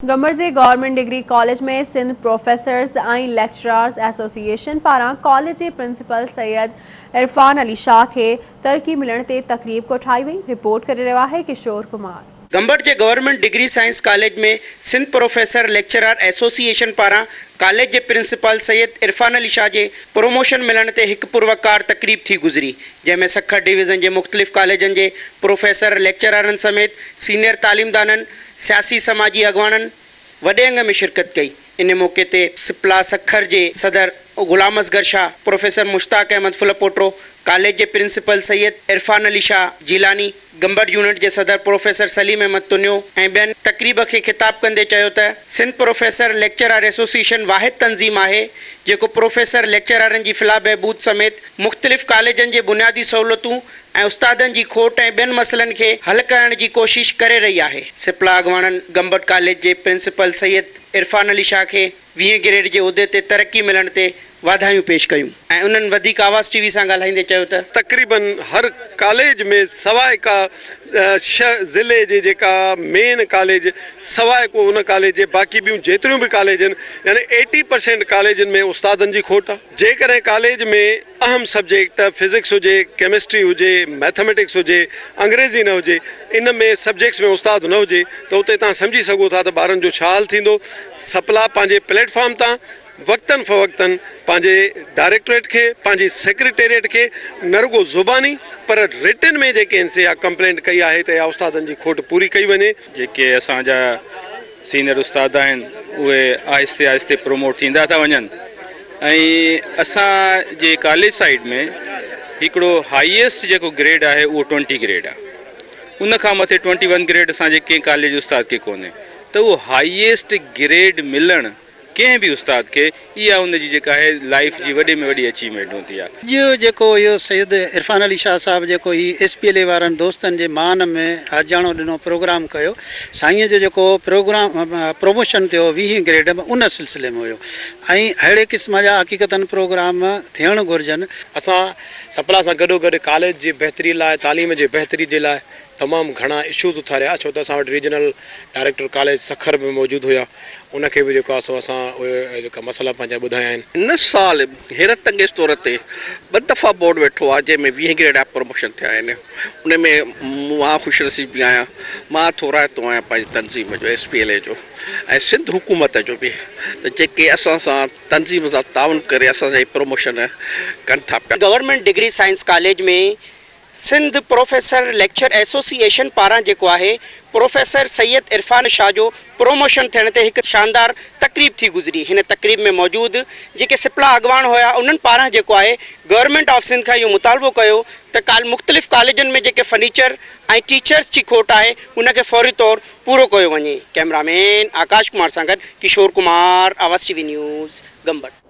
Gambat جي government degree college ۾ Sindh professors ۽ lecturers association پاران college جي پرنسپل سيد عرفان علي شاهه کي ترقي ملڻ تي تقريب ڪوٺائي وئي، رپورٽ ڪري رهيو آهي ڪشور ڪمار. گمبٽ جي government degree science college ۾ Sindh professor lecturer association پاران ڪاليج جي پرنسپال سيد عرفان علي شاهه جي پروموشن ملڻ تي هڪ پروقار تقريب ٿي گذري جنهن ۾ سکر ڊويزن جي مختلف ڪاليجن جي پروفيسر ليڪچرارن سميت سينيئر تعليمدانن سياسي سماجي اڳواڻن وڏي انگ ۾ شرڪت ڪئي. ان موقعي تي سپلا سکر جي صدر غلام اصغر شاهه، پروفيسر مشتاق احمد ڦلپوٽو، ڪاليج جي پرنسپل سيد عرفان علي شاهه جيلاني، گمبٽ يونٽ جي صدر پروفيسر سليم احمد تنيو ۽ ٻين تقريب کي خطاب ڪندي چيو ته سنڌ پروفيسر ليڪچرار ايسوسيئيشن واحد تنظيم آهي جيڪو پروفيسر ليڪچرارن جي فلاح بهبود سميت مختلف ڪاليجن جي بنيادي سهولتون ۽ استادن جي کوٽ ۽ ٻين مسئلن کي حل ڪرڻ جي ڪوشش ڪري رهي آهي. سپلا اڳواڻن گمبٽ ڪاليج جي پرنسپل سيد عرفان علي شاهه کي 20 گريڊ جي عهدي تي ترقي ملڻ تي واڌايون پيش ڪيون ۽ انهن وڌيڪ آواز ٽي وي سان ڳالهائيندي چيو ته. تقريبن هر ڪاليج ۾ سواء ڪا ڇهه ضلعي جي جيڪا مين ڪاليج سواء ڪو ان ڪاليج جي باقي ٻيون جيتريون به ڪاليج آهن يعني ايٽي پرسينٽ ڪاليجن ۾ استادن جي کوٽ آهي جيڪڏهن ڪاليج ۾ اهم سبجيڪٽ فزڪس هجي، ڪيمسٽري هجي، ميٿميٽڪس هجي، انگريزي نه هجي، ان ۾ سبجيڪٽس ۾ استاد نه هجي ته اتي توهان سمجهي سگهو ٿا ته ٻارن جو ڇا حال ٿيندو. سپلا پنهنجي پليٽ فارم تان وقتن فوقتن پنهنجي ڊائريڪٽوريٽ کي، پنهنجي سيڪريٽريٽ کي نه رڳو زباني پر رٽن ۾ جيڪي آهن سي اها ڪمپلينٽ ڪئي آهي ته اها استادن جي کوٽ پوري ڪئي وڃي. جيڪي اسان جا سينئر استاد آهن اهي آهستي آهستي پروموٽ ٿيندا ٿا وڃن ۽ اسان جي ڪاليج سائيڊ ۾ هڪڙو هائيسٽ جيڪو گريڊ آهي اهو ٽوئنٽي گريڊ آهي ان کان مٿي ٽوئنٽي ون گريڊ اسان جي ڪنهن ڪاليج استاد کي ڪونهي ته اهو هائيسٽ گريڊ ملڻ ڪنهن به استاد کي اها ان جي جيڪا آهي لائيف جي وڏي ۾ وڏي اچيومينٽ هوندي آهي. اڄ جيڪو اهو سيد عرفان علي شاهه صاحب جيڪو هي ايس پي ايل اي وارن دوستن جي مان ۾ حاجياڻو ڏنو پروگرام ڪيو سائين جو جيڪو پروگرام پروموشن ٿيو ويهين گريڊ ۾ ان سلسلي ۾ هيو ۽ اهڙي قسم جا حقيقتن پروگرام ٿيڻ گهرجن. اسان سپلا سان گڏوگڏ ڪاليج جي بهتري لاء تعليم جي بهتري جي لاء تمام گهڻا اشوز اٿاريا ڇو ته اسان وٽ ريجنل ڊائريڪٽر ڪاليج سکر به موجود هيا ان کي به جيڪو آهي سو اسان اهي جيڪا مسئلا پنهنجا ٻڌايا آهن. هن سال حيرت انگيز طور تي ٻه دفعا بورڊ ويٺو آهي جنهن ۾ 20 گريڊ آف پروموشن ٿيا آهن ان ۾ مان خوش نصيب به آهيان مان ٿورائتو آهيان پنهنجي تنظيم جو ايس پي ايل اي جو ۽ سنڌ حڪومت جو به ته جيڪي اسان سان تنظيم سان تعاون ڪري اسان جا هي پروموشن ڪن ٿا پيا. Government degree science college ۾ Sindh professor lecture association پاران جيڪو آهي پروفيسر سيد عرفان شاهه جو پروموشن ٿيڻ تي هڪ شاندار تقريب ٿي گذري هن تقريب ۾ موجود جيڪي سپلا اڳواڻ هيا انهن پاران جيڪو آهي گورنمينٽ آف سنڌ کان اهو مطالبو ڪيو ته ڪال مختلف ڪاليجن ۾ جيڪي فرنيچر ۽ ٽيچرس جي کوٽ آهي ان کي فوري طور پورو ڪيو وڃي ڪئميرا مين آڪاش ڪمار سان گڏ Kishore Kumar Awaz T V news Gambat.